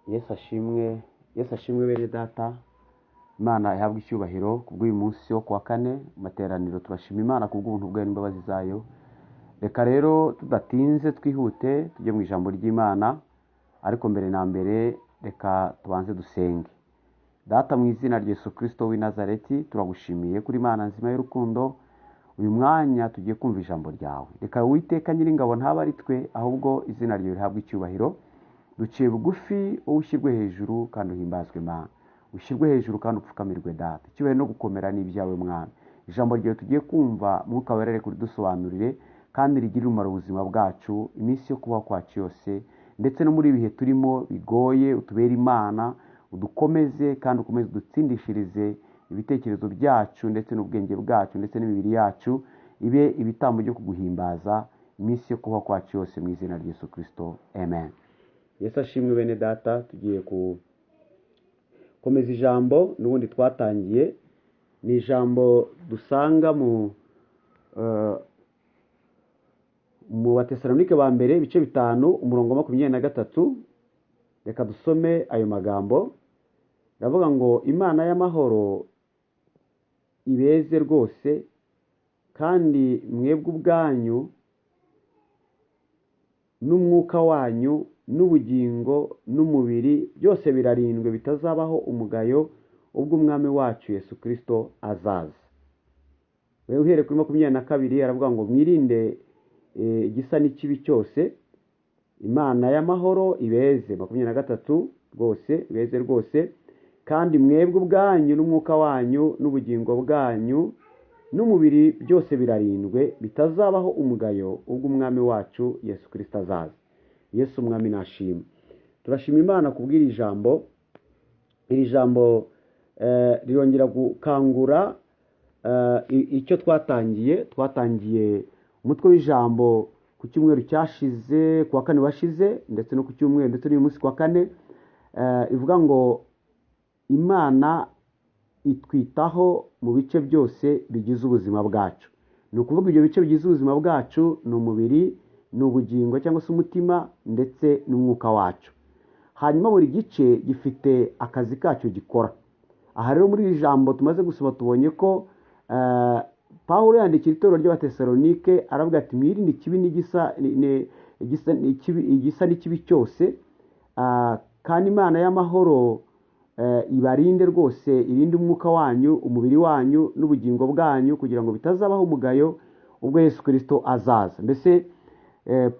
Yesu ashimwe, Yesu ashimwe bene data. Imana ihabwe icyubahiro kubw'uyu munsi wo kuwa kane mu materaniro. Turashima Imana kubw'ubuntu bwayo n'imbabazi zayo. Reka rero tudatinze twihute tujye mu ijambo ry'Imana, ariko mbere na mbere reka tubanze dusenge. Data, mu izina rya Yesu Kristo w'i Nazareti, turagushimiye kuri Imana nzima y'urukundo. Uyu mwanya tugiye kumva ijambo ryawe. Reka Uwiteka Nyiringabo ntaba ari twe, ahubwo izina ryawe rihabwe icyubahiro. Duciye bugufi, wowe ushyirwe hejuru kandi uhimbazwe Mana. Ushyirwe hejuru kandi upfukamirwe Data. Icyubahiro no gukomera ni ibyawe Mwami. Ijambo ryawe tugiye kumva, Mwuka Wera reka uridusobanurire kandi rigirire umumaro ubuzima bwacu, iminsi yo kubaho kwacu yose, ndetse no muri ibi bihe turimo bigoye, utubere Imana, udukomeze kandi ukomeze udutsindishirize ibitekerezo byacu ndetse n'ubwenge bwacu ndetse n'imibiri yacu, ibe ibitambo byo kuguhimbaza iminsi yo kubaho kwacu yose, mu izina rya Yesu Kristo, amen. Yesu ashimwe bene data. Tugiye gukomeza ijambo n'ubundi twatangiye. Ni ijambo dusanga mu Batesalonike ba mbere, ibice 5, umurongo wa 23. Reka dusome ayo magambo. Ndavuga ngo: "Imana y'amahoro ibeze rwose, kandi mwebwe ubwanyu n'umwuka wanyu n'ubugingo n'umubiri byose birarindwe, bitazabaho umugayo ubwo Umwami wacu Yesu Kristo azaza." Wewe uhereye kuri 22 aravuga ngo: "Mwirinde igisa n'ikibi cyose, Imana y'amahoro ibeze." 23: "Rwose ibeze rwose, kandi mwebwe ubwanyu n'umwuka wanyu n'ubugingo bwanyu n'umubiri byose birarindwe, bitazabaho umugayo ubwo Umwami wacu Yesu Kristo azaza." Yesu Umwami nashima. Turashima Imana kubw'iri jambo. Iri jambo rirongera gukangura icyo twatangiye. Twatangiye umutwe w'ijambo ku cyumweru cyashize, ku wa kane washize, ndetse no ku cyumweru, ndetse n'uyu munsi ku wa kane, ivuga ngo Imana itwitaho mu bice byose bigize ubuzima bwacu. Ni ukuvuga ibyo bice bigize ubuzima bwacu ni umubiri, ni ubugingo cyangwa se umutima, ndetse n'umwuka wacu. Hanyuma buri gice gifite akazi kacyo gikora. Aha rero muri iri jambo tumaze gusoma, tubonye ko Pawulo yandikira itorero ry'Abatesalonike, aravuga ati: "Mwirinde ikibi n'igisa igisa n'ikibi cyose, kandi Imana y'amahoro ibarinde rwose, irinde umwuka wanyu, umubiri wanyu n'ubugingo bwanyu, kugira ngo bitazabaho umugayo ubwo Yesu Kristo azaza." Mbese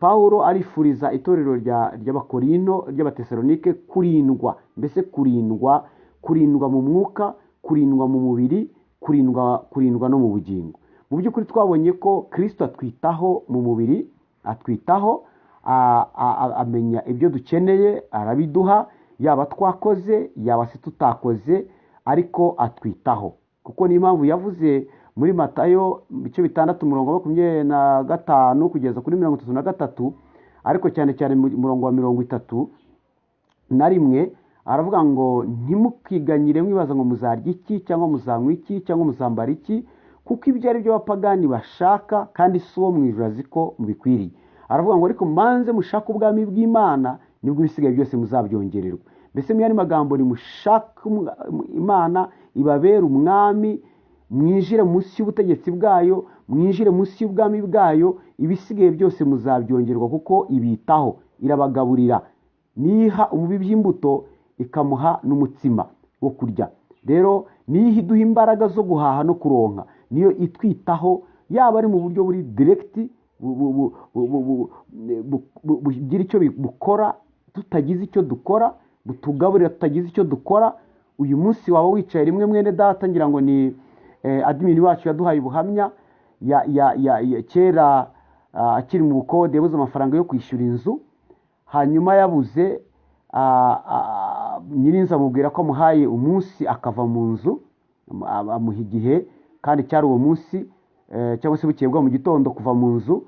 Pawulo arifuriza itorero ry'Abakorinto, ry'Abatesalonike, kurindwa, mbese kurindwa, kurindwa mu mwuka, kurindwa mu mubiri, kurindwa no mu bugingo. Mu by'ukuri twabonye ko Kristo atwitaho mu mubiri, atwitaho, amenya ibyo dukeneye arabiduha, yaba twakoze, yaba se tutakoze, ariko atwitaho. Kuko niyo mpamvu yavuze muri Matayo ibice 6, umurongo wa 25 kugeza kuri 33, ariko cyane cyane mu murongo wa 31, aravuga ngo: "Ntimukiganyire mwibaza ngo muzarya iki, cyangwa muzanywa iki, cyangwa muzambara iki, kuko ibyo ari byo abapagani bashaka, kandi si uwo mu ijuru azi ko mubikwiriye." Aravuga ngo: "Ariko manze mushake ubwami bw'Imana, nibwo ibisigaye byose muzabyongererwa." Mbese mu yandi magambo, nimushake Imana ibabere umwami, mwinjire munsi y'ubutegetsi bwayo, mwinjire munsi y'ubwami bwayo, ibisigaye byose muzabyongerwa, kuko ibitaho, irabagaburira. Niha umubibyi imbuto, ikamuha n'umutsima wo kurya. Rero niyo iduha imbaraga zo guhaha no kuronka, niyo itwitaho, yaba ari mu buryo buri direct, bugira icyo bukora tutagize icyo dukora, butugaburira tutagize icyo dukora. Uyu munsi waba wicaye rimwe, mwene data, ngira ngo ni admin wacu yaduhaye ubuhamya ya kera, akiri mu bukode, yabuze amafaranga yo kwishyura inzu. Hanyuma yabuze, nyirinzu amubwira ko amuhaye umunsi akava mu nzu, amuha igihe, kandi cyari uwo munsi cyangwa se bukeye bwa mu gitondo kuva mu nzu.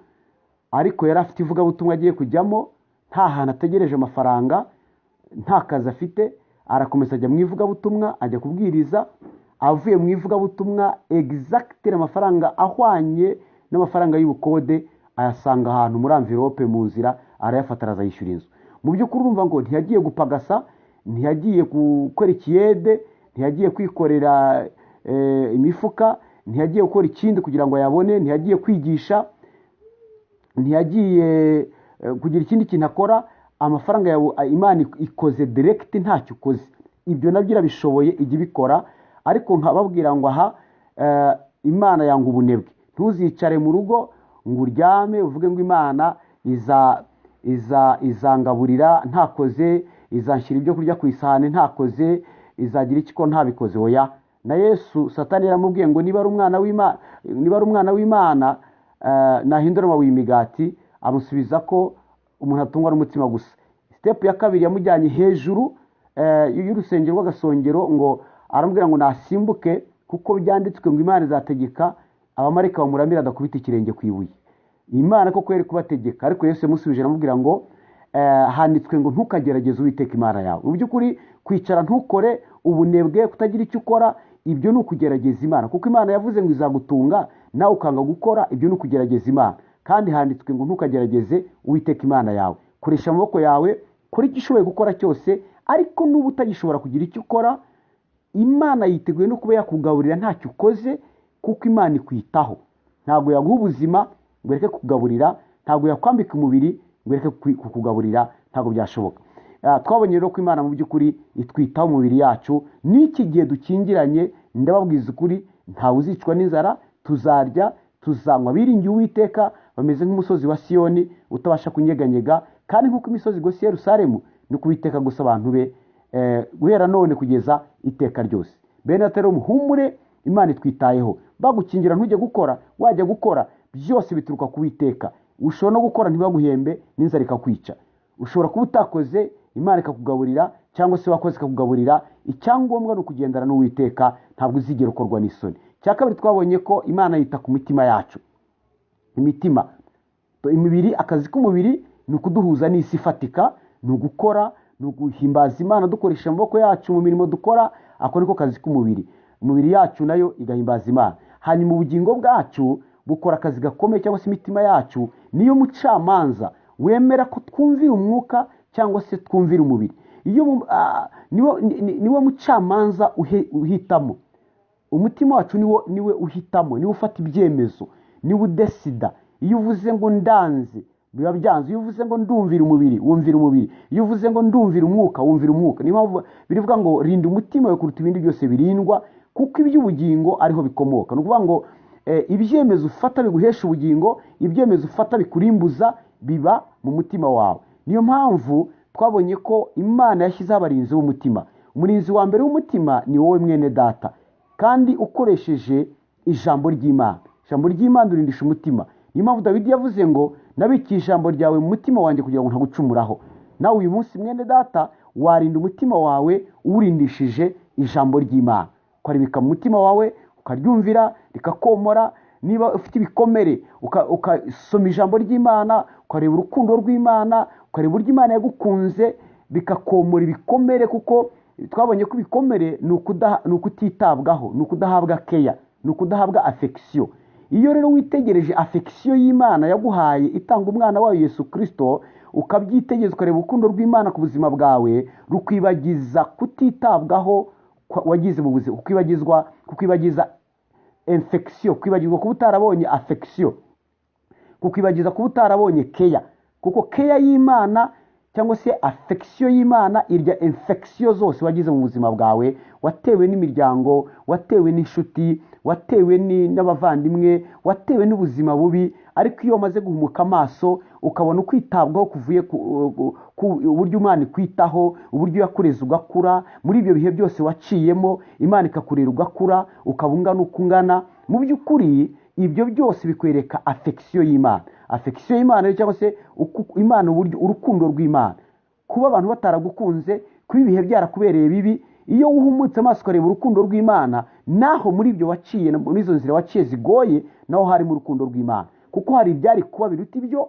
Ariko yari afite ivugabutumwa agiye kujyamo, nta hantu ategereje amafaranga, nta kazi afite. Arakomeza ajya mu ivugabutumwa, ajya kubwiriza. Avuye mu ivugabutumwa, exactly amafaranga ahwanye n'amafaranga y'ubukode ayasanga ahantu muri enveloppe mu nzira, arayafata, araza yishyura inzu. Mu by'ukuri urumva ngo ntiyagiye gupagasa. ntiyagiye gukora ikiyede, ntiyagiye kwikorera imifuka, ntiyagiye gukora ikindi kugira ngo ayabone, ntiyagiye kwigisha, ntiyagiye kugira ikindi kintu akora. Amafaranga yawe Imana ikoze direct, ntacyo ukoze. Ibyo nabyo irabishoboye, ijya ibikora. Ariko nkababwira ngo aha Imana yanga ubunebwe. Ntuzicare mu rugo ngo uryame uvuge ngo Imana izangaburira ntakoze, izanshyira ibyo kurya ku isahani ntakoze, izagira iki ko ntabikoze. Oya, na Yesu Satani yaramubwiye ngo niba ari umwana w'Imana, niba ari umwana w'Imana nahindura amabuye imigati. Amusubiza ko umuntu atungwa n'umutsima gusa. Step ya kabiri yamujyanye hejuru y'urusengero rw'agasongero, ngo aramubwira ngo nasimbuke kuko byanditswe ngo Imana izategeka abamarayika bamuramira adakubita ikirenge ku ibuye. Imana koko yari kubategeka, ariko Yesu yamusubije aramubwira ngo handitswe ngo ntukagerageze Uwiteka Imana yawe. Mu by'ukuri kwicara ntukore, ubunebwe, kutagira icyo ukora, ibyo ni ukugerageza Imana, kuko Imana yavuze ngo izagutunga nawe ukanga gukora, ibyo ni ukugerageza Imana. Kandi handitswe ngo ntukagerageze Uwiteka Imana yawe. Koresha amaboko yawe, kora icyo ushoboye gukora cyose, ariko nuba utagishobora kugira icyo ukora, Imana yiteguye no kuba yakugaburira ntacyo ukoze, kuko Imana ikwitaho. Ntabwo yaguha ubuzima ngo ireke kukugaburira, ntabwo yakwambika umubiri ngo ireke kukugaburira, ntabwo byashoboka. Twabonye rero ko Imana mu by'ukuri itwitaho umubiri yacu. N'iki gihe dukingiranye, ndababwiza ukuri, ntawe uzicwa n'inzara, tuzarya, tuzanywa. Biringiye Uwiteka bameze nk'umusozi wa Siyoni utabasha kunyeganyega, kandi nk'uko imisozi igose Yerusalemu, ni ko Uwiteka gusa abantu be guhera none kugeza iteka ryose. Bene data rero muhumure, Imana itwitayeho. Bagukingira ntujye gukora, wajya gukora, byose bituruka ku Uwiteka. Ushobora no gukora ntibaguhembe, n'inzara ikakwica. Ushobora kuba utakoze, Imana ikakugaburira, cyangwa se wakoze ikakugaburira. Icyangombwa ni ukugendana n'Uwiteka, ntabwo uzigera ukorwa n'isoni. Icya kabiri twabonye ko Imana yita ku mitima yacu. Imitima, imibiri, akazi k'umubiri ni ukuduhuza n'isi ifatika, ni ugukora, ni uguhimbaza Imana dukoresha amaboko yacu mu mirimo dukora. Ako niko kazi k'umubiri. Umubiri yacu nayo igahimbaza Imana. Hanyuma ubugingo bwacu bukora akazi gakomeye, cyangwa se imitima yacu niyo mucamanza wemera ko twumvira umwuka cyangwa se twumvira umubiri. Iyo niwo mucamanza uhitamo. Umutima wacu niwe uhitamo, niwe ufata ibyemezo, niwe udesida. Iyo uvuze ngo ndanze, biba byanze. Iyo uvuze ngo ndumvira umubiri, wumvira umubiri. Iyo uvuze ngo ndumvira umwuka, wumvira umwuka. Niyo mpamvu birivuga ngo rinda umutima wawe kuruta ibindi byose birindwa, kuko iby'ubugingo ariho bikomoka. Ni ukuvuga ngo ibyemezo ufata biguhesha ubugingo, ibyemezo ufata bikurimbuza biba mu mutima wawe. Niyo mpamvu twabonye ko Imana yashyizeho abarinzi b'umutima. Umurinzi wa mbere w'umutima ni wowe mwene data, kandi ukoresheje ijambo ry'Imana. Ijambo ry'Imana urindisha umutima. Niyo mpamvu Dawidi yavuze ngo nabikiye ijambo ryawe mu mutima wanjye kugira ngo ntagucumuraho. Nawe uyu munsi mwene data warinda umutima wawe uwurindishije ijambo ry'Imana, ukaribika mu mutima wawe, ukaryumvira rikakomora. Niba ufite ibikomere ukasoma ijambo ry'Imana, ukareba urukundo rw'Imana, ukareba uburyo Imana yagukunze, bikakomora ibikomere. Kuko twabonye ko ibikomere ni ukutitabwaho, ni ukudahabwa keya, ni ukudahabwa affection. Iyo rero witegereje affection y'Imana yaguhaye itanga umwana wayo Yesu Kristo, ukabyitegereza, ukareba urukundo rw'Imana ku buzima bwawe, rukwibagiza kutitabwaho wagize mu buzima, kukwibagiza infection, kwibagirwa kuba utarabonye affection, kukwibagiza kuba utarabonye keya. Kuko keya y'Imana cyangwa se affection y'Imana irya infection zose wagize mu buzima bwawe, watewe n'imiryango, watewe n'inshuti, watewe n'abavandimwe, watewe n'ubuzima bubi. Ariko iyo umaze guhumuka amaso ukabona ukwitabwaho kuvuye ku uburyo Imana ikwitaho, uburyo yakureze ugakura muri ibyo bihe byose waciyemo, Imana ikakurera ugakura ukaba ungana uko ungana, mu by'ukuri ibyo byose bikwereka affection y'Imana. Affection y'Imana cyangwa se Imana, uburyo urukundo rw'Imana. Kuba abantu bataragukunze, kuba ibihe byarakubereye bibi, iyo uhumutse amaso ukareba urukundo rw'Imana, naho muri ibyo waciye, muri izo nzira waciye zigoye, naho harimo urukundo rw'Imana. Kuko hari ibyari kuba biruta ibyo,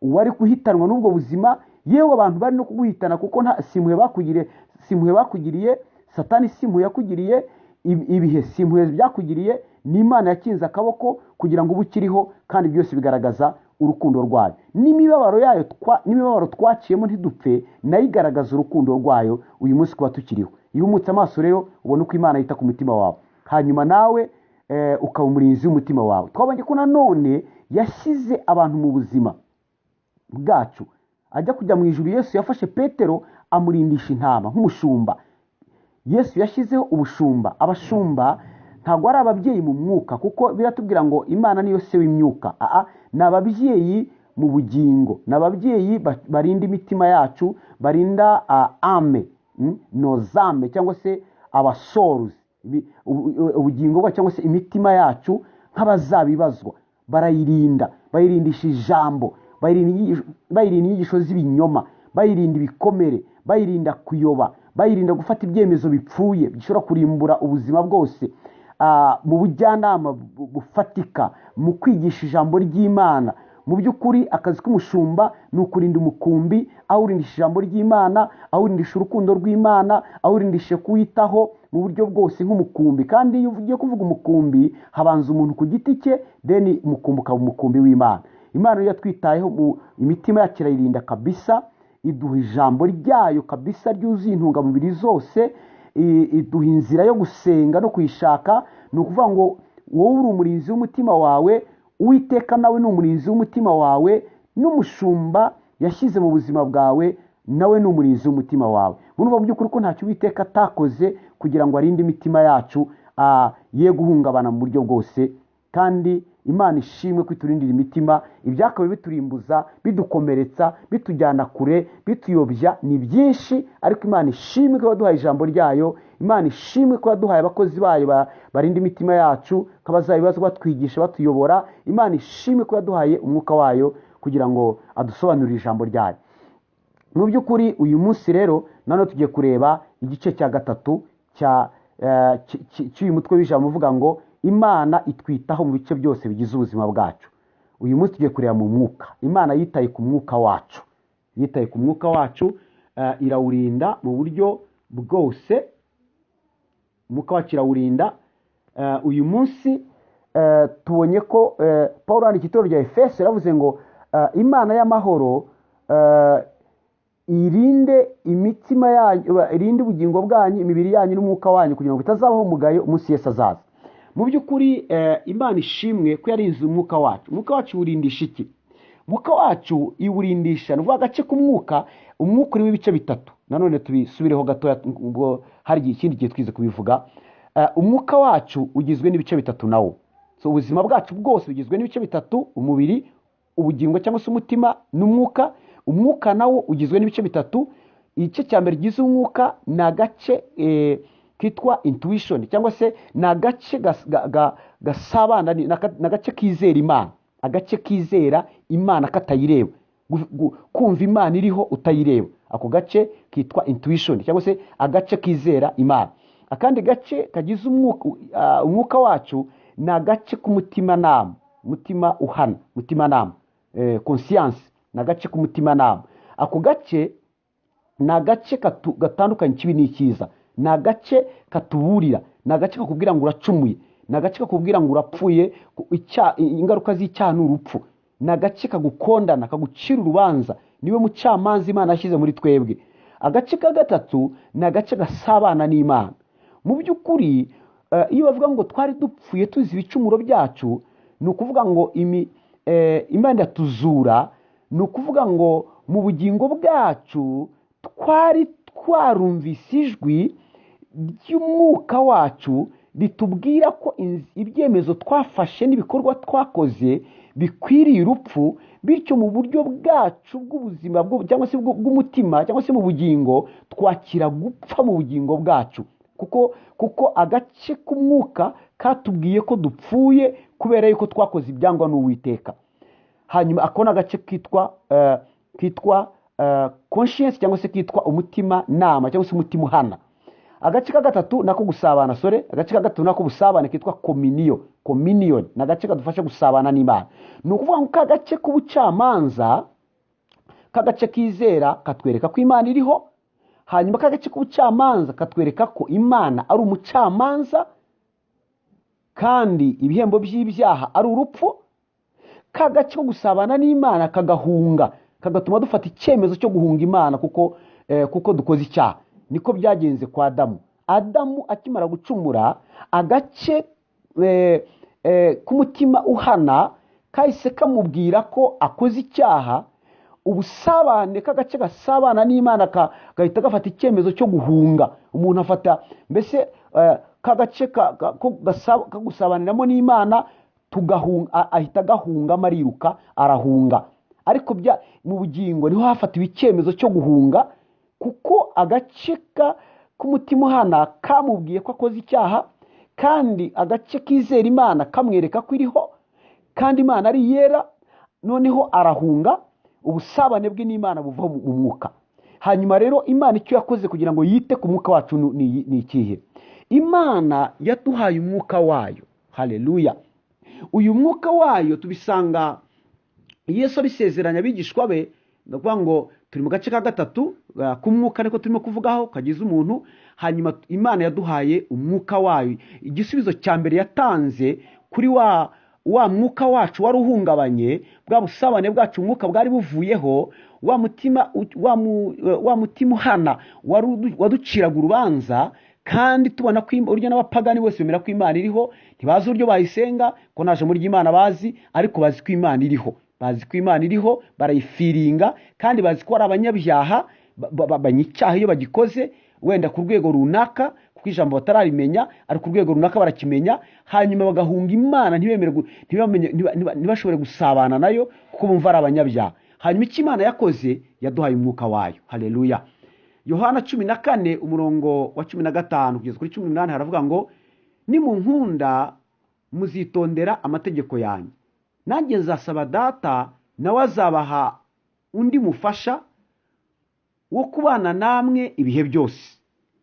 wari guhitanwa n'ubwo buzima, yewe abantu bari no kuguhitana, kuko nta simpuhwe bakugiriye, simpuhwe bakugiriye, Satani simpuhwe yakugiriye, ibihe simpuhwe byakugiriye, ni Imana yakinze akaboko kugira ngo ube ukiriho. Kandi byose bigaragaza urukundo rwayo. N'imibabaro yayo n'imibabaro twaciyemo ntidupfe, nayo igaragaza urukundo rwayo uyu munsi kuba tukiriho. Iyo umutse amaso rero ubona uko Imana yita ku mutima wawe, hanyuma nawe ukaba umurinzi w'umutima wawe. Twabonye ko nanone yashyize abantu mu buzima bwacu. Ajya kujya mu ijuru, Yesu yafashe Petero amurindisha intama nk'umushumba. Yesu yashyizeho ubushumba. Abashumba ntabwo ari ababyeyi mu mwuka, kuko biratubwira ngo Imana niyo se w'imyuka. Ni ababyeyi mu bugingo, ni ababyeyi barinda imitima yacu, barinda ame nozame cyangwa se abasoruzi, ubugingo bwacu cyangwa se imitima yacu nk'abazabibazwa. Barayirinda, bayirindisha ijambo, bayirinda inyigisho z'ibinyoma, bayirinda ibikomere, bayirinda kuyoba, bayirinda gufata ibyemezo bipfuye bishobora kurimbura ubuzima bwose. Mu bujyanama bufatika, mu kwigisha ijambo ry'Imana. Mu by'ukuri akazi k'umushumba ni ukurinda umukumbi, awurindisha ijambo ry'Imana, awurindisha urukundo rw'Imana, awurindisha kuwitaho mu buryo bwose nk'umukumbi. Kandi iyo ugiye kuvuga umukumbi, habanza umuntu ku giti cye, then umukumbi ukaba umukumbi w'Imana. Imana iyo yatwitayeho, mu imitima yacu irayirinda kabisa, iduha ijambo ryayo kabisa ryuzuye intungamubiri zose, iduha inzira yo gusenga no kuyishaka. Ni ukuvuga ngo wowe uri umurinzi w'umutima wawe, Uwiteka nawe ni umurinzi w'umutima wawe, n'umushumba yashyize mu buzima bwawe nawe ni umurinzi w'umutima wawe. Murumva mu by'ukuri ko ntacyo Uwiteka atakoze kugira ngo arinde imitima yacu ye guhungabana mu buryo bwose. Kandi Imana ishimwe ko iturindira imitima. Ibyakabaye biturimbuza, bidukomeretsa, bitujyana kure, bituyobya ni byinshi, ariko Imana ishimwe ko yaduhaye ijambo ryayo. Imana ishimwe ko yaduhaye abakozi bayo barinda imitima yacu, nk'abazabibazo batwigisha, batuyobora. Imana ishimwe ko yaduhaye umwuka wayo kugira ngo adusobanurire ijambo ryayo. Mu by'ukuri uyu munsi rero nanone tugiye kureba igice cya gatatu cy'uyu mutwe w'ijambo uvuga ngo Imana itwitaho mu bice byose bigize ubuzima bwacu. Uyu munsi tugiye kureba mu mwuka. Imana yitaye ku mwuka wacu, yitaye ku mwuka wacu, irawurinda mu buryo bwose. Umwuka wacu irawurinda. Uyu munsi tubonye ko Paul yandika itorero rya Efeso yaravuze ngo Imana y'amahoro irinde imitima yanyu, irinde ubugingo bwanyu, imibiri yanyu n'umwuka wanyu, kugira ngo bitazabaho umugayo umunsi Yesu azaza. Mu by'ukuri Imana ishimwe ko yarinze umwuka wacu. Umwuka wacu iwurindisha iki? Umwuka wacu iwurindisha, ni ukuvuga agace k'umwuka. Umwuka urimo ibice bitatu, nanone tubisubireho gatoya, ubwo hari ikindi gihe twize kubivuga. Umwuka wacu ugizwe n'ibice bitatu nawo. So ubuzima bwacu bwose bugizwe n'ibice bitatu: umubiri, ubugingo cyangwa se umutima, n'umwuka. Umwuka nawo ugizwe n'ibice bitatu. Igice cya mbere gigize umwuka ni agace kitwa intuition, cyangwa se ni agace gasabana, ni agace kizera Imana, agace kizera Imana katayireba, kumva Imana iriho utayireba. Ako gace kitwa intuition cyangwa se agace kizera Imana. Akandi gace kagize umwuka wacu ni agace k'umutimanama, umutima uhana, umutimanama, conscience, ni agace k'umutimanama. Ako gace ni agace gatandukanye ikibi n'icyiza, ni agace katuburira, ni agace kakubwira ngo uracumuye, ni agace kakubwira ngo urapfuye, ingaruka z'icyaha ni urupfu. Ni agace kagukondana, kagucira urubanza, niwe mucamanza Imana yashyize muri twebwe. Agace ka gatatu ni agace gasabana n'Imana. Mu by'ukuri iyo bavuga ngo twari dupfuye tuzi ibicumuro byacu, ni ukuvuga ngo Imana iratuzura, ni ukuvuga ngo mu bugingo bwacu twari twarumvise ijwi ry'umwuka wacu ritubwira ko ibyemezo twafashe n'ibikorwa twakoze bikwiriye urupfu, bityo mu buryo bwacu bw'ubuzima cyangwa se bw'umutima cyangwa se mu bugingo twakira gupfa mu bugingo bwacu, kuko agace k'umwuka katubwiye ko dupfuye kubera yuko twakoze ibyangwa n'Uwiteka. Hanyuma ako ni agace kitwa conscience cyangwa se kitwa umutima nama cyangwa se umutima uhana. Agace ka gatatu nako gusabana, sore, agace ka gatatu nako gusabana kitwa communion. Communion ni agace kadufasha gusabana n'Imana. Ni ukuvuga ngo ka gace k'ubucamanza, ka gace kizera katwereka ko Imana iriho, hanyuma ka gace k'ubucamanza katwereka ko Imana ari umucamanza kandi ibihembo by'ibyaha ari urupfu. Ka gace ko gusabana n'Imana kagahunga, kagatuma dufata icyemezo cyo guhunga Imana kuko dukoze icyaha. Niko byagenze kwa Adamu. Adamu akimara gucumura, agace k'umutima uhana kahise kamubwira ko akoze icyaha. Ubusabane k'agace gasabana n'Imana gahita gafata icyemezo cyo guhunga. Umuntu afata mbese k'agace ko gusabaniramo n'Imana, tugahunga, ahita agahungamo, ariruka, arahunga. Ariko mu bugingo niho hafatiwe icyemezo cyo guhunga, kuko agace k'umutima uhana kamubwiye ko akoze icyaha, kandi agace kizera Imana kamwereka ko iriho, kandi Imana ari iyera. Noneho arahunga, ubusabane bwe n'Imana buva mu mwuka. Hanyuma rero Imana icyo yakoze kugira ngo yite ku mwuka wacu ni ikihe? Imana yaduhaye umwuka wayo. Haleluya! Uyu mwuka wayo tubisanga Yesu abisezeranya abigishwa be. Ni ukuvuga ngo turi mu gace ka gatatu k'umwuka, niko turimo kuvugaho kagize umuntu. Hanyuma Imana yaduhaye umwuka wayo. Igisubizo cya mbere yatanze kuri wa mwuka wacu wari uhungabanye, bwa busabane bwacu umwuka bwari buvuyeho, wa mutima uhana wari waduciraga urubanza, kandi tubona ko uburyo n'abapagani bose bemera ko Imana iriho, ntibazi uburyo bayisenga, ko nta jambo ry'Imana bazi, ariko bazi ko Imana iriho, bazi ko Imana iriho, barayifiringa, kandi bazi ko ari abanyabyaha, banya icyaha iyo bagikoze, wenda ku rwego runaka, kuko ijambo batararimenya, ariko ku rwego runaka barakimenya. Hanyuma bagahunga Imana, ntibemere ntibamenye, ntibashobore gusabana nayo, kuko bumva ari abanyabyaha. Hanyuma icyo Imana yakoze, yaduhaye umwuka wayo. Haleluya! Yohana 14 umurongo wa 15 kugeza kuri 18 haravuga ngo: nimunkunda muzitondera amategeko yanjye, nanjye nzasaba Data, nawe azabaha undi mufasha wo kubana namwe ibihe byose,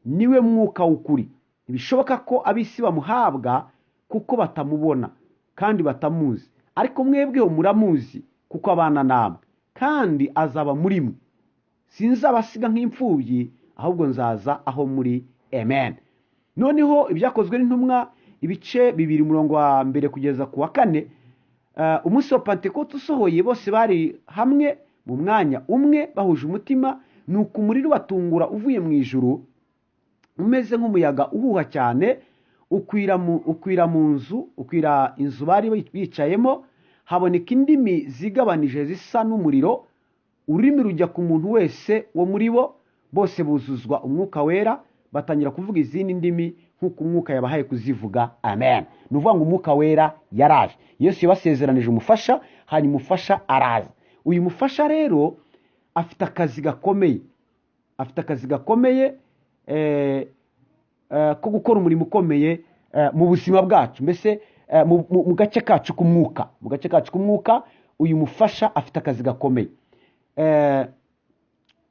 niwe mwuka w'ukuri. Ntibishoboka ko ab'isi bamuhabwa, kuko batamubona kandi batamuzi, ariko mwebweho muramuzi, kuko abana namwe kandi azaba muri mwe. Sinzabasiga nk'imfubyi, ahubwo nzaza aho muri. Amen. Noneho ibyakozwe n'intumwa ibice 2 umurongo wa 1 kugeza ku wa 4, umunsi wa Pentekote usohoye, bose bari hamwe mu mwanya umwe bahuje umutima. Nuko umuriro ubatungura uvuye mu ijuru umeze nk'umuyaga uhuha cyane, ukwira mu nzu, ukwira inzu bari bicayemo. Haboneka indimi zigabanije zisa n'umuriro, ururimi rujya ku muntu wese wo muri bo. Bose buzuzwa umwuka wera, batangira kuvuga izindi ndimi nk'uko umwuka yabahaye kuzivuga. Amen. Ni ukuvuga ngo umwuka wera yaraje. Yesu yabasezeranije umufasha, hanyuma umufasha araza. Uyu mufasha rero afite akazi gakomeye, afite akazi gakomeye ko gukora umurimo ukomeye mu buzima bwacu, mbese mu gace kacu k'umwuka. Mu gace kacu k'umwuka uyu mufasha afite akazi gakomeye.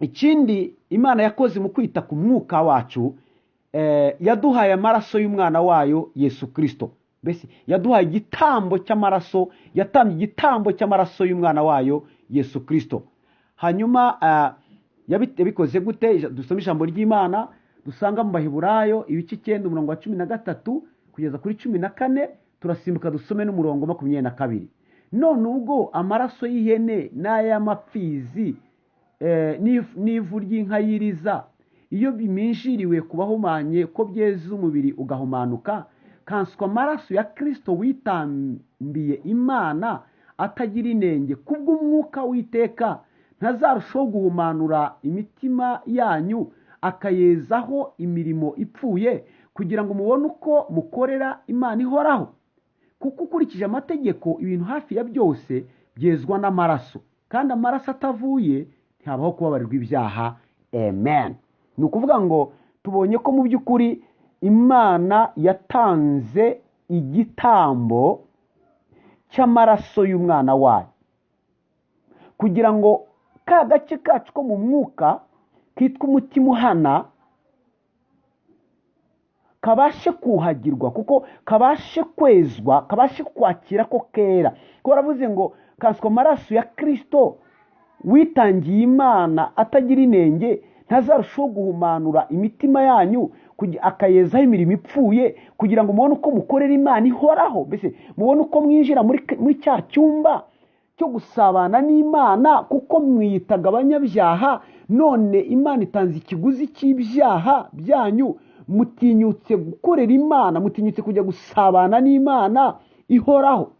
Ikindi Imana yakoze mu kwita ku mwuka wacu, yaduhaye amaraso y'umwana wayo Yesu Kristo. Mbese yaduhaye igitambo cy'amaraso, yatambye igitambo cy'amaraso y'umwana wayo Yesu Kristo. Hanyuma yabikoze gute? Dusome ijambo ry'Imana dusanga mu Baheburayo ibice 9 umurongo wa 13 kugeza kuri 14, turasimbuka dusome n'umurongo 22. None ubwo amaraso y'ihene n'ay'amapfizi n'ivu ry'inka y'iriza, iyo biminjiriwe ku bahumanye ko byeza umubiri ugahumanuka, kanswa amaraso ya Kristo witambiye Imana atagira inenge kubw'umwuka w'iteka, ntazarushaho guhumanura imitima yanyu akayezaho imirimo ipfuye, kugira ngo mubone uko mukorera Imana ihoraho? Kuko ukurikije amategeko ibintu hafi ya byose byezwa n'amaraso, kandi amaraso atavuye ntihabaho kubabarirwa ibyaha. Amen. Ni ukuvuga ngo tubonye ko mu by'ukuri Imana yatanze igitambo cy'amaraso y'umwana wayo, kugira ngo ka gace kacu ko mu mwuka kitwa umutima uhana kabashe kuhagirwa, kuko kabashe kwezwa, kabashe kwakira ko kera. Kuko baravuze ngo kanswa amaraso ya Kristo witangiye Imana atagira inenge, ntazarushaho guhumanura imitima yanyu akayezaho imirimo ipfuye, kugira ngo mubone uko mukorera Imana ihoraho. Mbese mubone uko mwinjira muri cya cyumba cyo gusabana n'Imana, kuko mwiyitaga abanyabyaha, none Imana itanze ikiguzi cy'ibyaha byanyu, mutinyutse gukorera Imana, mutinyutse kujya gusabana n'Imana ihoraho.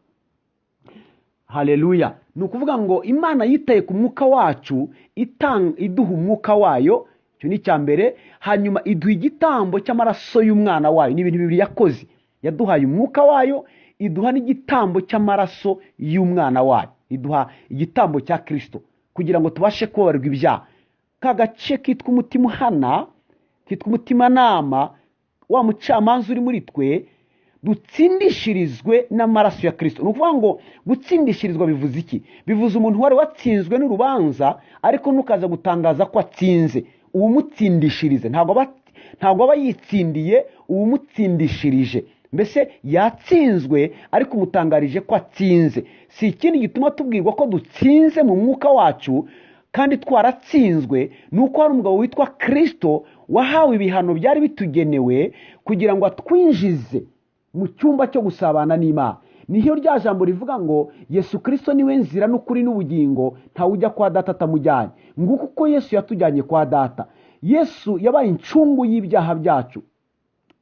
Haleluya! Ni ukuvuga ngo Imana yitaye ku mwuka wacu, iduha umwuka wayo, icyo ni icya mbere. Hanyuma iduha igitambo cy'amaraso y'umwana wayo. Ni ibintu bibiri yakoze: yaduhaye umwuka wayo, iduha n'igitambo cy'amaraso y'umwana wayo, iduha igitambo cya Kirisito kugira ngo tubashe kubabarirwa ibyaha. Ka gace kitwa umutima uhana, kitwa umutimanama, wa mucamanza uri muri twe, dutsindishirizwe n'amaraso ya Kirisito. Ni ukuvuga ngo gutsindishirizwa bivuze iki? Bivuze umuntu wari watsinzwe n'urubanza, ariko ntukaza gutangaza ko atsinze. Uwumutsindishirize ntabwo aba yitsindiye, uwumutsindishirije mbese yatsinzwe, ariko umutangarije ko atsinze. Si ikindi gituma tubwirwa ko dutsinze mu mwuka wacu kandi twaratsinzwe, ni uko hari umugabo witwa Kirisito wahawe ibihano byari bitugenewe kugira ngo atwinjize mu cyumba cyo gusabana n'Imana. Niho rya jambo rivuga ngo Yesu Kirisito niwe nzira n'ukuri n'ubugingo, ntawe ujya kwa data atamujyanye. Nguko uko Yesu yatujyanye kwa data. Yesu yabaye incungu y'ibyaha byacu,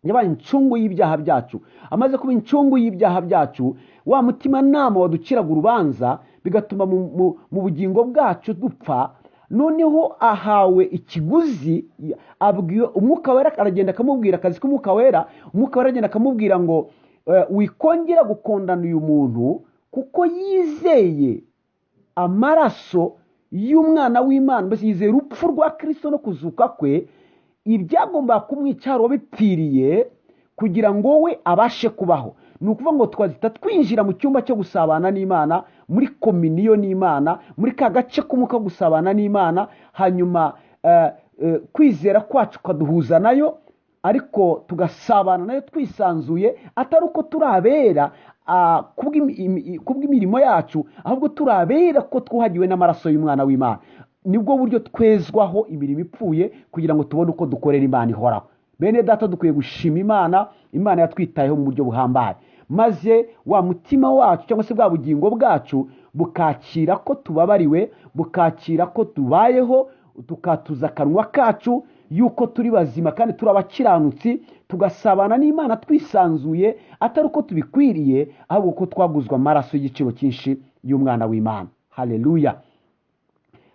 yabaye incungu y'ibyaha byacu. Amaze kuba incungu y'ibyaha byacu, wa mutimanama waduciraga urubanza bigatuma mu bugingo bwacu dupfa, noneho ahawe ikiguzi, abwiwe umwuka wera aragenda akamubwira akazi k'umwuka wera. Umwuka wera aragenda akamubwira ngo wikongera gukondana uyu muntu kuko yizeye amaraso y'umwana w'Imana, mbese yizeye urupfu rwa Kirisito no kuzuka kwe, ibyagombaga kumwica hari uwabipfiriye kugira ngo we abashe kubaho. Ni ukuvuga ngo twazita twinjira mu cyumba cyo gusabana n'Imana, muri kominiyo n'Imana, muri ka gace k'umwuka gusabana n'Imana, hanyuma kwizera kwacu kaduhuza nayo, ariko tugasabana nayo twisanzuye, atari uko turi abera kubw'imirimo yacu, ahubwo turi abera ko twuhagiwe n'amaraso y'umwana w'Imana. Nibwo buryo twezwaho imirimo ipfuye kugira ngo tubone uko dukorera Imana ihoraho. Bene data, dukwiye gushima Imana. Imana yatwitayeho mu buryo buhambaye, maze wa mutima wacu cyangwa se bwa bugingo bwacu bukakira ko tubabariwe, bukakira ko tubayeho, tukatuza akanwa kacu yuko turi bazima kandi turi abakiranutsi, tugasabana n'Imana twisanzuye, atari uko tubikwiriye, ahubwo ko twaguzwe amaraso y'igiciro cyinshi y'umwana w'Imana. Haleluya!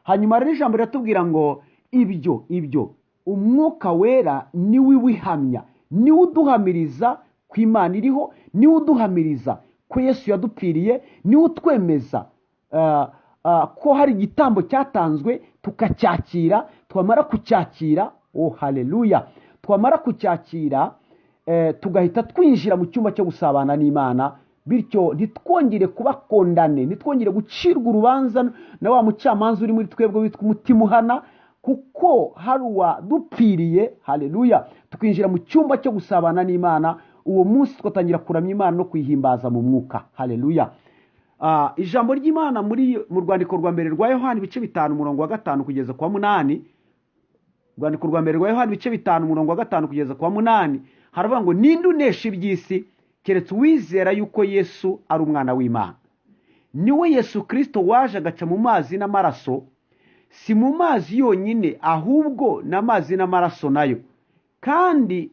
Hanyuma rero ijambo riratubwira ngo ibyo umwuka wera niwe ubihamya, niwe uduhamiriza ko Imana iriho, niwe uduhamiriza ko Yesu yadupfiriye, niwe utwemeza ko hari igitambo cyatanzwe, tukacyakira. Twamara kucyakira, oh haleluya, twamara kucyakira tugahita twinjira mu cyumba cyo gusabana n'Imana, bityo ntitwongere kubakondane, ntitwongere gucirwa urubanza na wa mucamanza uri muri twebwe witwa umutima uhana, kuko hari uwadupfiriye. Haleluya! Tukinjira mu cyumba cyo gusabana n'Imana. Uwo munsi tugatangira kuramya Imana no kuyihimbaza mu mwuka. Haleluya! Ijambo ry'Imana mu rwandiko rwa mbere rwa Yohani ibice 5 umurongo wa 5 kugeza kwa 8, urwandiko rwa mbere rwa Yohani ibice 5 umurongo wa 5 kugeza kwa 8, haravuga ngo ninde unesha iby'isi keretse uwizera yuko Yesu ari umwana w'Imana? Niwe Yesu Kirisito waje agaca mu mazi n'amaraso, si mu mazi yonyine ahubwo n'amazi n'amaraso nayo, kandi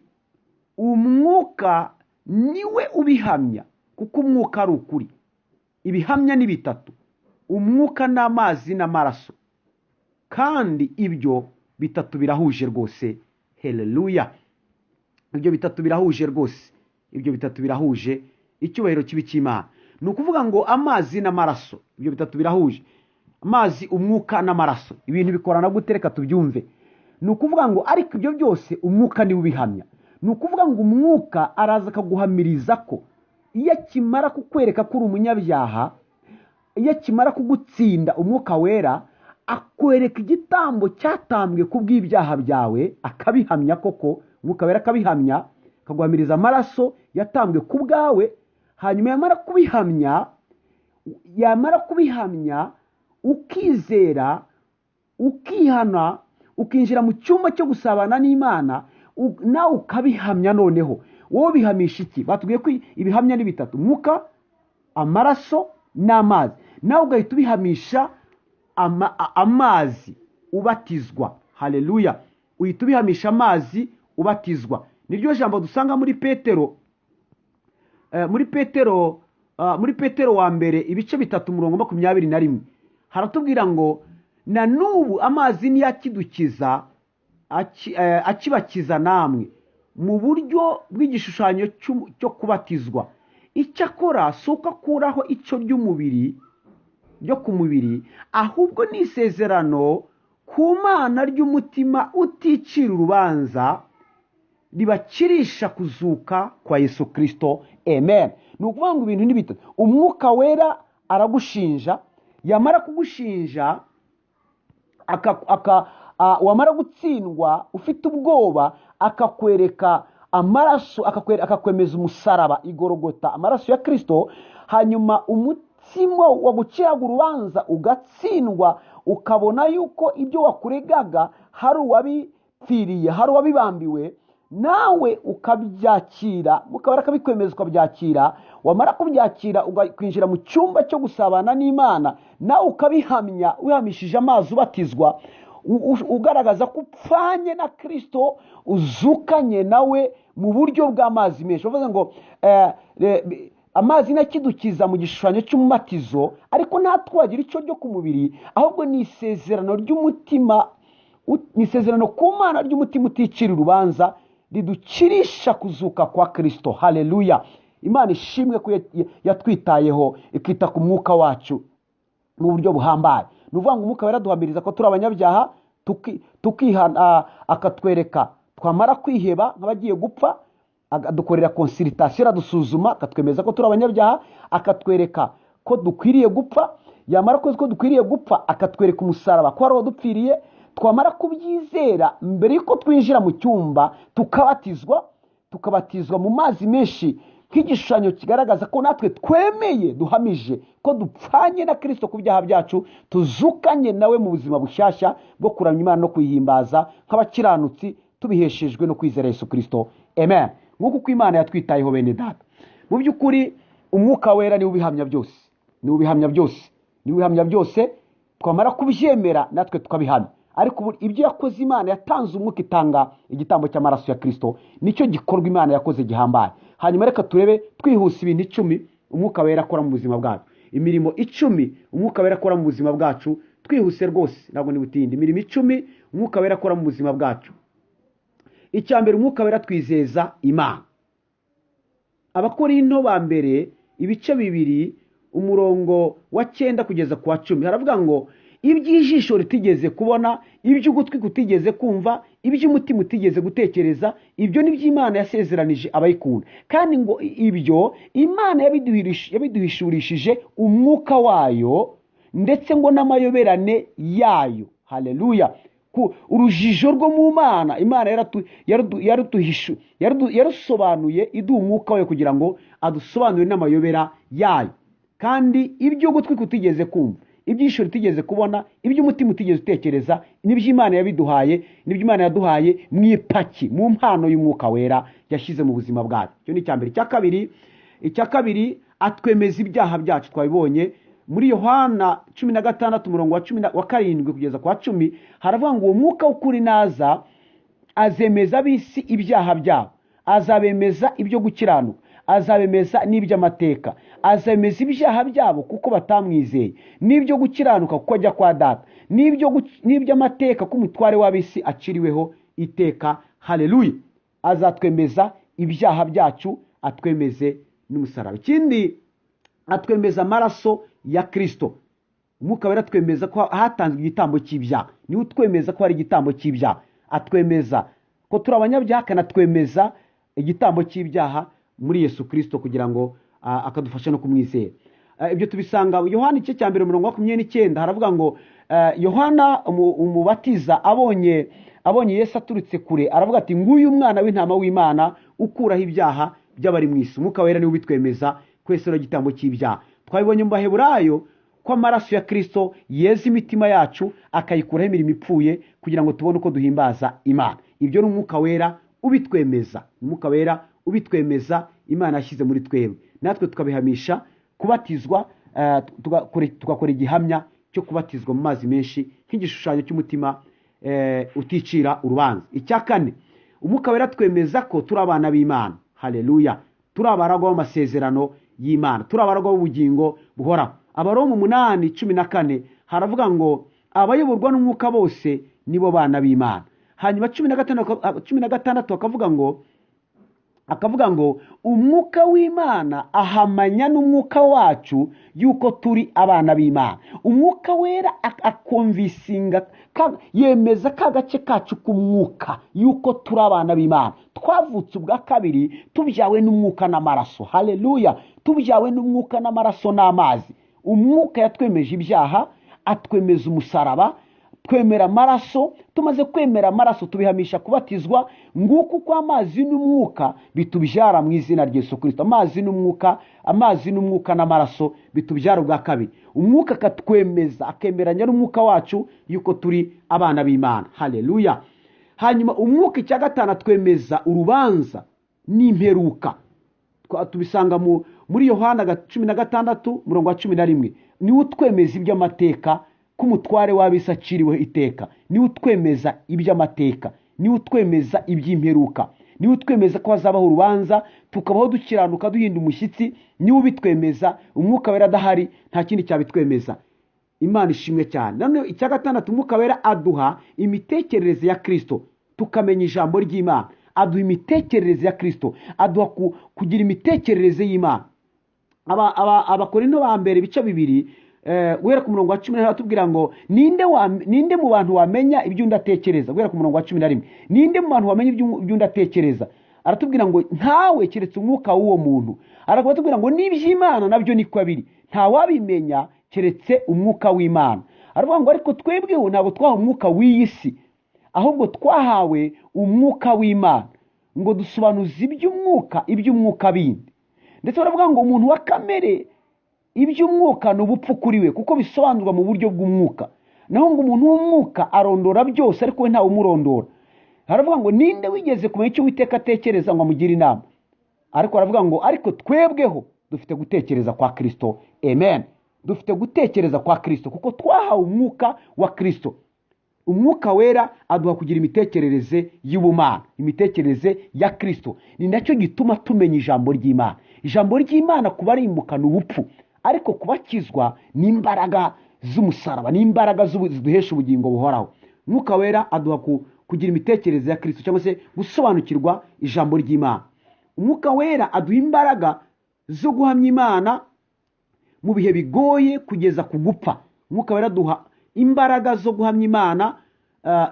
umwuka niwe ubihamya, kuko umwuka ari ukuri. Ibihamya ni bitatu: umwuka n'amazi n'amaraso, kandi ibyo bitatu birahuje rwose. Haleluya! Ibyo bitatu birahuje rwose, ibyo bitatu birahuje. Icyubahiro kibi cy'Imana. Ni ukuvuga ngo amazi n'amaraso, ibyo bitatu birahuje. Amazi, umwuka n'amaraso, ibintu bikorana gute? Reka tubyumve. Ni ukuvuga ngo ariko ibyo byose umwuka niwe ubihamya. Ni ukuvuga ngo umwuka araza akaguhamiriza ko iyo akimara kukwereka ko uri umunyabyaha, iyo akimara kugutsinda umwuka wera akwereka igitambo cyatambwe ku bw'ibyaha byawe, akabihamya koko. Umwuka wera akabihamya, akaguhamiriza amaraso yatambwe ku bwawe. Hanyuma yamara kubihamya ukizera, ukihana, ukinjira mu cyumba cyo gusabana n'Imana, nawe ukabihamya. Noneho wowe bihamisha iki? Batubwiye ko ibihamya ni bitatu: umwuka, amaraso n'amazi. Nawe ugahita ubihamisha amazi ubatizwa. Haleluya! Uhita ubihamisha amazi ubatizwa. Niryo jambo dusanga muri Petero, muri Petero wa mbere ibice 3 umurongo 21, haratubwira ngo na n'ubu amazi niyo akidukiza, akibakiza namwe mu buryo bw'igishushanyo cyo kubatizwa. Icyakora si uko akuraho icyo ry'umubiri ryo ku mubiri, ahubwo ni isezerano ku Mana ry'umutima uticira urubanza, ribakirisha kuzuka kwa Yesu Kristo. Amen. Ni ukuvuga ngo ibintu ni bitatu. Umwuka Wera aragushinja, yamara kugushinja wamara gutsindwa ufite ubwoba, akakwereka amaraso, akakwemeza umusaraba igorogota, amaraso ya Kristo. Hanyuma umutima waguciraga urubanza ugatsindwa, ukabona yuko ibyo wakuregaga hari uwabipfiriye, hari uwabibambiwe, nawe ukabyakira, mukaba akabikwemeza ukabyakira. Wamara kubyakira ukinjira mu cyumba cyo gusabana n'Imana, nawe ukabihamya wihamishije amazi ubatizwa, ugaragaza ko upfanye na Kristo, uzukanye nawe mu buryo bw'amazi menshi. Bavuze ngo amazi ntakidukiza mu gishushanyo cy'umubatizo, ariko ntatwagira icyo ryo ku mubiri, ahubwo ni isezerano ry'umutima, ni isezerano ku Mana ry'umutima uticira urubanza, ridukirisha kuzuka kwa Kristo. Haleluya! Imana ishimwe ko yatwitayeho, ikita ku mwuka wacu mu buryo buhambaye. Ni ukuvuga ngo Umwuka Wera aduhamiriza ko turi abanyabyaha, tukihana, akatwereka, twamara kwiheba nk'abagiye gupfa, adukorera consultation, aradusuzuma, akatwemeza ko turi abanyabyaha, akatwereka ko dukwiriye gupfa. Yamara ko dukwiriye gupfa, akatwereka umusaraba ko hari uwadupfiriye. Twamara kubyizera, mbere y'uko twinjira mu cyumba tukabatizwa, tukabatizwa mu mazi menshi nk'igishushanyo kigaragaza ko natwe twemeye, duhamije ko dupfanye na Kristo ku byaha byacu, tuzukanye nawe mu buzima bushyashya bwo kuramya Imana no kuyihimbaza nk'abakiranutsi, tubiheshejwe no kwizera Yesu Kristo. Amen. Nk'uko uko Imana yatwitayeho, bene data, mu by'ukuri Umwuka Wera niwe ubihamya byose, niwe ubihamya byose, niwe ubihamya byose. Twamara kubyemera natwe tukabihamya. Ariko ubu ibyo yakoze, Imana yatanze umwuka, itanga igitambo cy'amaraso ya Kristo, nicyo gikorwa Imana yakoze gihambaye. Hanyuma reka turebe twihuse ibintu 10 Umwuka Wera akora mu buzima bwacu, imirimo 10 Umwuka Wera akora mu buzima bwacu. Twihuse rwose, ntabwo ni butinde. Imirimo 10 Umwuka Wera akora mu buzima bwacu. Icya mbere, Umwuka Wera twizeza Imana. Abakorinto ba mbere ibice 2 umurongo wa 9 kugeza ku wa 10, haravuga ngo iby'ijisho ritigeze kubona, iby'ugutwi kutigeze kumva, iby'umutima utigeze gutekereza, ibyo ni byo Imana yasezeranije abayikunda. Kandi ngo ibyo Imana yabiduhishurishije umwuka wayo, ndetse ngo n'amayoberane yayo. Haleluya! Urujijo rwo mu Mana, Imana yarusobanuye, iduha umwuka wayo kugira ngo adusobanurire n'amayobera yayo. Kandi iby'ugutwi kutigeze kumva, iby'ijisho ritigeze kubona, iby'umutima utigeze utekereza, nibyo Imana yabiduhaye, nibyo Imana yaduhaye mu ipaki, mu mpano y'Umwuka Wera yashyize mu buzima bwacu. Icyo ni icya mbere. Icya kabiri, atwemeza ibyaha byacu. Twabibonye muri Yohana 16 umurongo wa 17 kugeza ku wa 10, haravuga ngo uwo mwuka w'ukuri naza azemeza ab'isi ibyaha byabo, azabemeza ibyo gukiranuka, azabemeza n'iby'amateka. Azemeza ibyaha byabo kuko batamwizeye, n'ibyo gukiranuka kuko ajya kwa Data, n'iby'amateka ko umutware w'ab'isi aciriweho iteka. Haleluya! Azatwemeza ibyaha byacu, atwemeze n'umusaraba. Ikindi, atwemeza amaraso ya Kristo. Umwuka Wera atwemeza ko hatanzwe igitambo cy'ibyaha, niwe utwemeza ko hari igitambo cy'ibyaha. Atwemeza ko turi abanyabyaha, akanatwemeza igitambo cy'ibyaha muri Yesu Kristo, kugira ngo akadufasha no kumwizera. Ibyo tubisanga Yohana igice cya mbere umurongo wa 29, haravuga ngo Yohana umubatiza abonye Yesu aturutse kure, aravuga ati nguyu umwana w'intama w'Imana ukuraho ibyaha by'abari mu isi. Umwuka Wera niwe ubitwemeza kwese igitambo cy'ibyaha. Twabibonye mu Baheburayo ko amaraso ya Kristo yeza imitima yacu, akayikuraho imirimo ipfuye, kugira ngo tubone uko duhimbaza Imana. Ibyo ni Umwuka Wera ubitwemeza, Umwuka Wera ubitwemeza, Imana yashyize muri twebwe, natwe tukabihamisha kubatizwa. tugakora igihamya cyo kubatizwa mu mazi menshi nk'igishushanyo cy'umutima uticira urubanza. Icya kane, Umwuka Wera twemeza ko turi abana b'Imana. Haleluya! Turi abaragwa b'amasezerano y'Imana, turi abaragwa b'ubugingo buhoraho. Abaroma 8:14 haravuga ngo abayoborwa n'Umwuka bose nibo bana b'Imana. Hanyuma 16 akavuga ngo Umwuka w'Imana ahamanya n'umwuka wacu yuko turi abana b'Imana. Umwuka Wera akonvincinga, yemeza ka gace kacu k'umwuka yuko turi abana b'Imana, twavutse ubwa kabiri, tubyawe n'umwuka n'amaraso. Haleluya! Tubyawe n'umwuka n'amaraso n'amazi. Umwuka yatwemeje ibyaha, atwemeza umusaraba, twemera amaraso. Tumaze kwemera amaraso, tubihamisha kubatizwa. Nguko uko amazi n'umwuka bitubyara mu izina rya Yesu Kirisito. Amazi n'umwuka, amazi n'umwuka n'amaraso bitubyara ubwa kabiri. Umwuka akatwemeza, akemeranya n'umwuka wacu yuko turi abana b'Imana. Haleluya! Hanyuma umwuka, icya gatanu, atwemeza urubanza n'imperuka. Tubisanga muri Yohana 16 umurongo wa 11. Niwe utwemeza iby'amateka, ko umutware w'ab'isi aciriweho iteka. Niwe utwemeza iby'amateka, niwe utwemeza iby'imperuka, niwe utwemeza ko hazabaho urubanza, tukabaho dukiranuka duhinda umushyitsi. Niwe ubitwemeza. Umwuka Wera adahari, nta kindi cyabitwemeza. Imana ishimwe cyane. Noneho icya gatandatu, Umwuka Wera aduha imitekerereze ya Kirisito, tukamenya ijambo ry'Imana. Aduha imitekerereze ya Kirisito, aduha kugira imitekerereze y'Imana. Abakorinto ba mbere ibice 2, guhera ku murongo wa 11, atubwira ngo ninde mu bantu wamenya ibyo undi atekereza? Guhera ku murongo wa 11, ninde mu bantu wamenya ibyo undi atekereza? Aratubwira ngo ntawe, keretse umwuka w'uwo muntu. Aratubwira ngo n'iby'Imana nabyo niko biri, ntawabimenya keretse umwuka w'Imana. Aravuga ngo ariko twebweho ntabwo twahawe umwuka w'iyi si, ahubwo twahawe umwuka w'Imana, ngo dusobanuze iby'umwuka bindi. Ndetse baravuga ngo umuntu wa kamere iby'umwuka ni ubupfu kuri we, kuko bisobanurwa mu buryo bw'umwuka. Naho ngo umuntu w'umwuka arondora byose, ariko we ntawe umurondora. Haravuga ngo ninde wigeze kumenya icyo Uwiteka atekereza ngo amugire inama? Ariko aravuga ngo ariko twebweho dufite gutekereza kwa Kirisito. Amen. Dufite gutekereza kwa Kirisito kuko twahawe umwuka wa Kirisito. Umwuka Wera aduha kugira imitekerereze y'ubumana, imitekerereze ya Kirisito. Ni nacyo gituma tumenya ijambo ry'Imana. Ijambo ry'Imana kubarimbuka ni ubupfu, ariko kubakizwa ni imbaraga z'umusaraba, ni imbaraga ziduhesha ubugingo buhoraho. Umwuka Wera aduha kugira imitekerereze ya Kirisito, cyangwa se gusobanukirwa ijambo ry'Imana. Umwuka Wera aduha imbaraga zo guhamya Imana mu bihe bigoye kugeza ku gupfa. Umwuka Wera aduha imbaraga zo guhamya Imana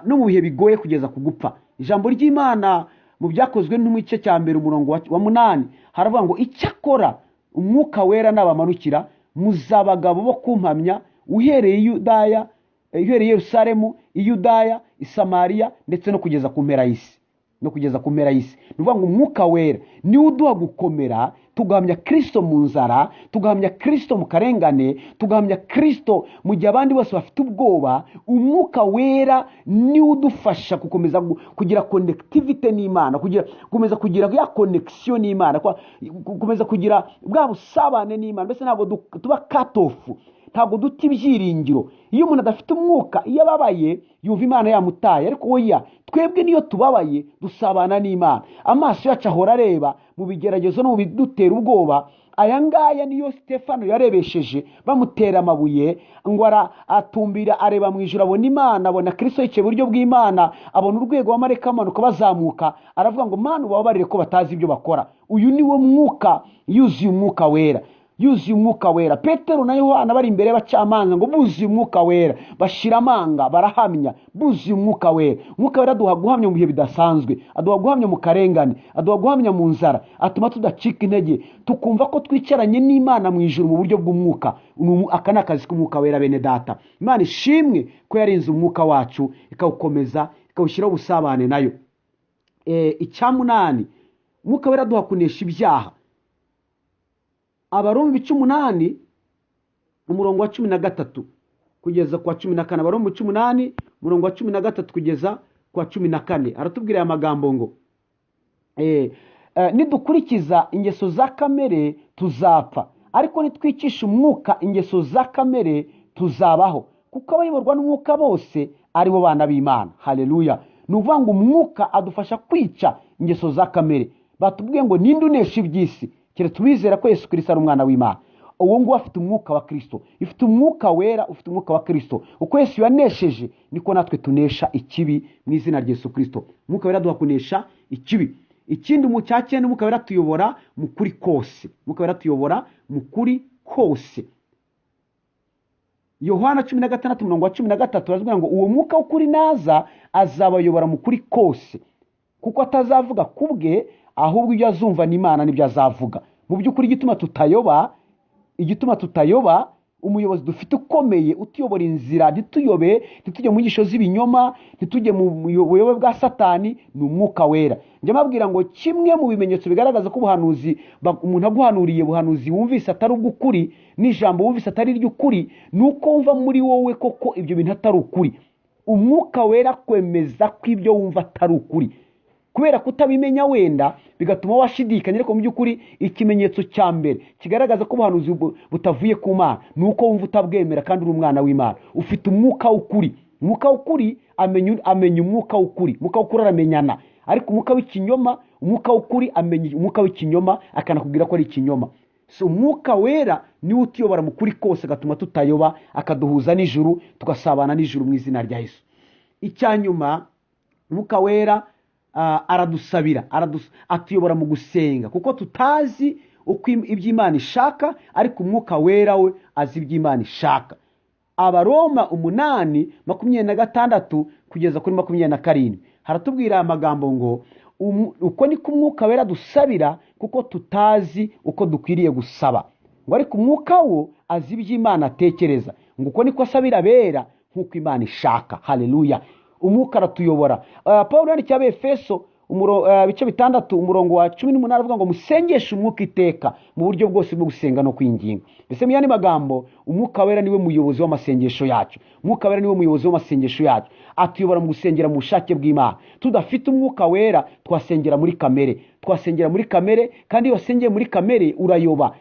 no mu bihe bigoye kugeza ku gupfa. Ijambo ry'Imana mu Byakozwe no mu gice cya 1 umurongo wa 8 haravuga ngo icyakora Umwuka Wera nabamanukira, muzabagabo bo kumpamya, uhereye Yudaya, uhereye Yerusalemu, Iyudaya, Isamariya, ndetse no kugeza ku mpera y'isi. No kugeza ku mpera y'isi. Ni ukuvuga ngo Umwuka Wera niwe uduha gukomera, tugahamya Kristo mu nzara, tugahamya Kristo mu karengane, tugahamya Kristo mu gihe abandi bose bafite ubwoba. Umwuka Wera niwe udufasha gukomeza kugira connectivity n'Imana, gukomeza kugira ya connection n'Imana, gukomeza kugira bwa busabane n'Imana. Mbese ntabwo tuba cut off, ntabwo duta ibyiringiro. Iyo umuntu adafite umwuka, iyo ababaye yumva Imana yamutaye, ariko oya, twebwe niyo tubabaye dusabana n'Imana. Amaso yacu ahora areba mu bigeragezo no mu bidutera ubwoba. Aya ngaya niyo Stefano yarebesheje bamutera amabuye, ngo atumbira areba mu ijuru, abona Imana, abona Kristo yicaye iburyo bw'Imana, abona urwego w'amareka bamanuka bazamuka, aravuga ngo Mana ubabarire ko batazi ibyo bakora. Uyu ni wo mwuka, yuzuye Umwuka Wera, yuzuye Umwuka Wera. Petero na Yohana bari imbere y'abacamanza ngo buzuye Umwuka Wera, bashira amanga barahamya, buzuye Umwuka Wera. Umwuka Wera aduha guhamya mu bihe bidasanzwe, aduha guhamya mu karengane, aduha guhamya mu nzara, atuma tudacika intege, tukumva ko twicaranye n'Imana mu ijuru mu buryo bw'umwuka. Aka ni akazi k'Umwuka Wera, bene data. Imana ishimwe ko yarinze umwuka wacu, ikawukomeza, ikawushyiraho ubusabane nayo. Icya munani, Umwuka Wera aduha kunesha ibyaha. Abaroma ibice 8 umurongo wa 13 kugeza ku wa 14. Abaroma ibice 8 umurongo wa 13 kugeza ku wa 14 aratubwira aya magambo ngo nidukurikiza ingeso za kamere tuzapfa, Ariko nitwicisha umwuka ingeso za kamere tuzabaho, kuko abayoborwa n'umwuka bose ari bo bana b'Imana. Haleluya. Ni ukuvuga ngo umwuka adufasha kwica ingeso za kamere. Batubwiye ngo ninde unesha iby'isi keretse uwizera ko Yesu Kristo ari umwana w'Imana. Uwo nguwo afite umwuka wa Kristo, ifite umwuka wera, ufite umwuka wa Kristo. Uko Yesu yanesheje niko natwe tunesha ikibi mu izina rya Yesu Kristo. Umwuka wera aduha kunesha ikibi. Ikindi mu cya cyenda, umwuka wera atuyobora mu kuri kose. Umwuka wera atuyobora mu kuri kose. Yohana 16:13 aravuga ngo uwo mwuka w'ukuri naza azabayobora mu kuri kose, kuko atazavuga kubwe, ahubwo ibyo azumva n'Imana nibyo azavuga. Mu by'ukuri igituma tutayoba, umuyobozi dufite ukomeye utuyobora inzira ntituyobe, ntitujye mu nyigisho z'ibinyoma, ntitujye mu buyobe bwa Satani, ni umwuka wera. Njya mbabwira ngo kimwe mu bimenyetso bigaragaza ko ubuhanuzi umuntu aguhanuriye, ubuhanuzi wumvise atari ubw'ukuri, n'ijambo wumvise atari iry'ukuri, ni uko wumva muri wowe koko ibyo bintu atari ukuri. Umwuka wera kwemeza ko ibyo wumva atari ukuri, kubera kutabimenya wenda bigatuma washidikanya. Ariko mu by'ukuri ikimenyetso cya mbere kigaragaza ko ubuhanuzi butavuye ku Mana ni uko wumva utabwemera kandi uri umwana w'Imana, ufite umwuka w'ukuri. Umwuka w'ukuri amenya umwuka w'ukuri, umwuka w'ukuri aramenyana. Ariko umwuka w'ikinyoma, umwuka w'ukuri amenya umwuka w'ikinyoma akanakubwira ko ari ikinyoma. So umwuka wera niwe utuyobora mu kuri kose, agatuma tutayoba, akaduhuza n'ijuru, tugasabana n'ijuru mu izina rya Yesu. Icya nyuma, umwuka wera aradusabira, atuyobora mu gusenga, kuko tutazi uko iby'Imana ishaka, ariko umwuka wera we azi iby'Imana ishaka. Abaroma 8:26 kugeza kuri 27 haratubwira aya magambo ngo uko niko umwuka wera dusabira, kuko tutazi uko dukwiriye gusaba, ngo ariko umwuka wo azi iby'Imana atekereza, ngo uko niko asabira abera nk'uko Imana ishaka. Haleluya. Umwuka aratuyobora. Paul yandikiye Abefeso ibice 6 umurongo wa 18 avuga ngo musengeshe umwuka iteka mu buryo bwose bwo gusenga no kwinginga. Mbese mu yandi magambo, umwuka wera niwe muyobozi w'amasengesho yacu. Umwuka wera niwe muyobozi w'amasengesho yacu, atuyobora mu gusengera mu bushake bw'Imana. Tudafite umwuka wera twasengera muri kamere, twasengera muri kamere, kandi iyo wasengeye muri kamere urayoba,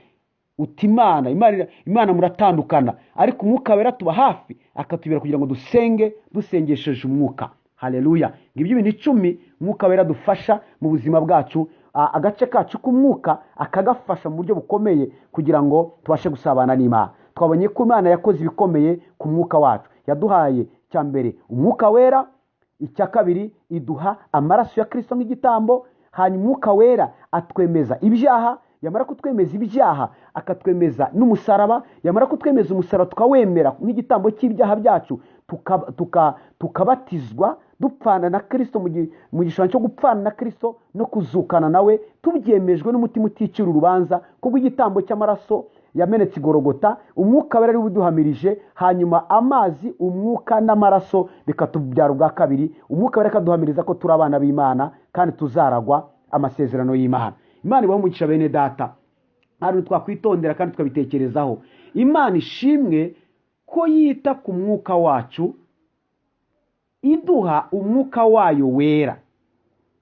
uti Imana, Imana, Imana muratandukana. Ariko umwuka wera tuba hafi akatubera kugira ngo dusenge dusengesheje umwuka. Haleluya. Ngibyo ibintu 10 umwuka wera dufasha mu buzima bwacu, agace kacu k'umwuka akagafasha mu buryo bukomeye kugira ngo tubashe gusabana n'Imana. Twabonye ko Imana yakoze ibikomeye ku mwuka wacu. Yaduhaye icya mbere umwuka wera, icya kabiri iduha amaraso ya Kristo nk'igitambo, hanyuma umwuka wera atwemeza ibyaha, yamara kutwemeza ibyaha akatwemeza n'umusaraba, yamara kutwemeza umusaraba tukawemera nk'igitambo cy'ibyaha byacu, tukabatizwa dupfana na Kristo mu gishushanyo cyo gupfana na Kristo no kuzukana nawe, tubyemejwe n'umutima uticira urubanza kubw'igitambo cy'amaraso yamenetse igorogota. Umwuka wera ari uduhamirije, hanyuma amazi, umwuka n'amaraso bikatubyara ubwa kabiri. Umwuka wera akaduhamiriza ko turi abana b'Imana kandi tuzaragwa amasezerano y'Imana. Imana ibahe umugisha bene data. Hano twakwitondera kandi tukabitekerezaho. Imana ishimwe ko yita ku mwuka wacu, iduha umwuka wayo wera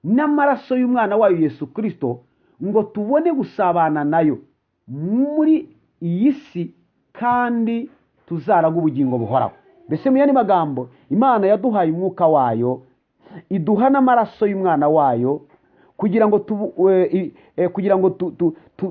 n'amaraso y'umwana wayo Yesu Kristo, ngo tubone gusabana nayo muri iyi si kandi tuzaraga ubugingo buhoraho. Mbese mu yandi magambo, Imana yaduhaye umwuka wayo, iduha n'amaraso y'umwana wayo kugira ngo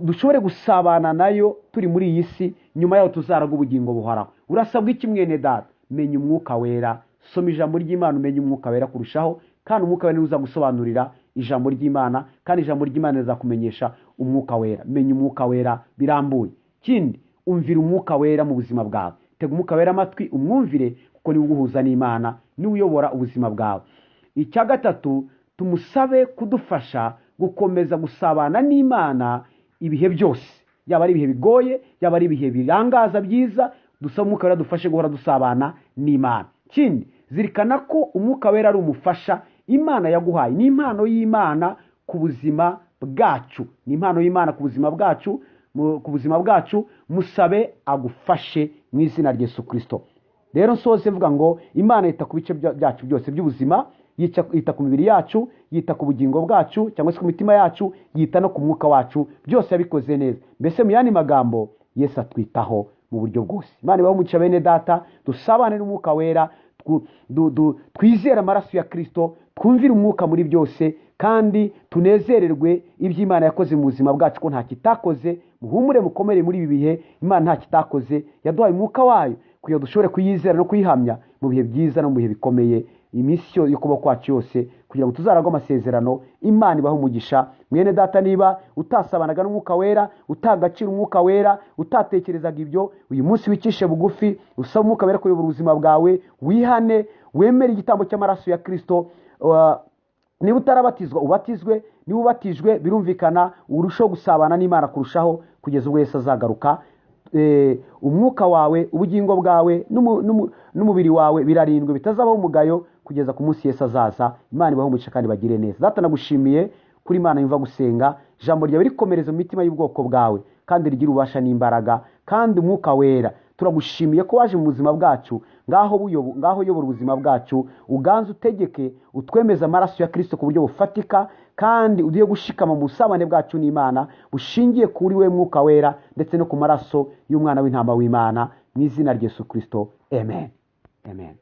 dushobore gusabana nayo turi muri iyi si, nyuma yaho tuzaraga ubugingo buhoraho. Urasabwa iki mwene data? Menya umwuka wera, soma ijambo ry'Imana umenye umwuka wera kurushaho, kandi umwuka wera niwe uzagusobanurira ijambo ry'Imana, kandi ijambo ry'Imana rizakumenyesha umwuka wera. Menya umwuka wera birambuye. Kindi, umvira umwuka wera mu buzima bwawe. Tega umwuka wera amatwi umwumvire, kuko niwe uguhuza n'Imana, niwe uyobora ubuzima bwawe. Icya gatatu, tumusabe kudufasha gukomeza gusabana n'Imana ibihe byose, yaba ari ibihe bigoye, yaba ari ibihe birangaza byiza, dusaba umwuka wera dufashe guhora dusabana n'Imana. Kindi, zirikana ko umwuka wera ari umufasha Imana yaguhaye, ni impano y'Imana ku buzima bwacu, ni impano y'Imana ku buzima bwacu, ku buzima bwacu. Musabe agufashe mu izina rya Yesu Kristo. Rero nsoze mvuga ngo Imana yita ku bice byacu byose by'ubuzima, yita ku mibiri yacu, yita ku bugingo bwacu cyangwa se ku mitima yacu, yita no ku mwuka wacu, byose yabikoze neza. Mbese mu yandi magambo, Yesu atwitaho mu buryo bwose. Imana ibahe umugisha bene data, dusabane n'Umwuka Wera, twizere amaraso ya Kristo, twumvire Umwuka muri byose, kandi tunezererwe ibyo Imana yakoze mu buzima bwacu ko nta kitakoze. Muhumure mukomere muri ibi bihe, Imana nta kitakoze, yaduhaye Umwuka wayo kugira ngo dushobore kuyizera no kuyihamya mu bihe byiza no mu bihe bikomeye, iminsi yo kubaho kwacu yose, kugira ngo tuzaragwe amasezerano. Imana ibahe umugisha mwene data. Niba utasabanaga n'Umwuka Wera, utagacira Umwuka Wera, utatekerezaga ibyo, uyu munsi wicishe bugufi, usaba Umwuka Wera kuyobora ubuzima bwawe, wihane, wemere igitambo cy'amaraso ya Kristo. Niba utarabatizwa ubatizwe, niba ubatijwe birumvikana urushaho gusabana n'Imana kurushaho kugeza ubwo Yesu azagaruka. Umwuka wawe, ubugingo bwawe n'umubiri wawe birarindwe bitazabaho umugayo kugeza ku munsi Yesu azaza. Imana ibahe umugisha kandi bagire neza. Data, nagushimiye kuri Imana yumva gusenga, ijambo ryawe rikomereza mu mitima y'ubwoko bwawe kandi rigira ububasha n'imbaraga. Kandi Umwuka Wera, turagushimiye ko waje mu buzima bwacu, ngaho uyobora ubuzima bwacu, uganze utegeke, utwemeze amaraso ya Kristo ku buryo bufatika, kandi ugiye gushikama mu busabane bwacu n'Imana bushingiye kuri we Mwuka Wera ndetse no ku maraso y'umwana w'intama w'Imana, mu izina rya Yesu Kristo, amen, amen.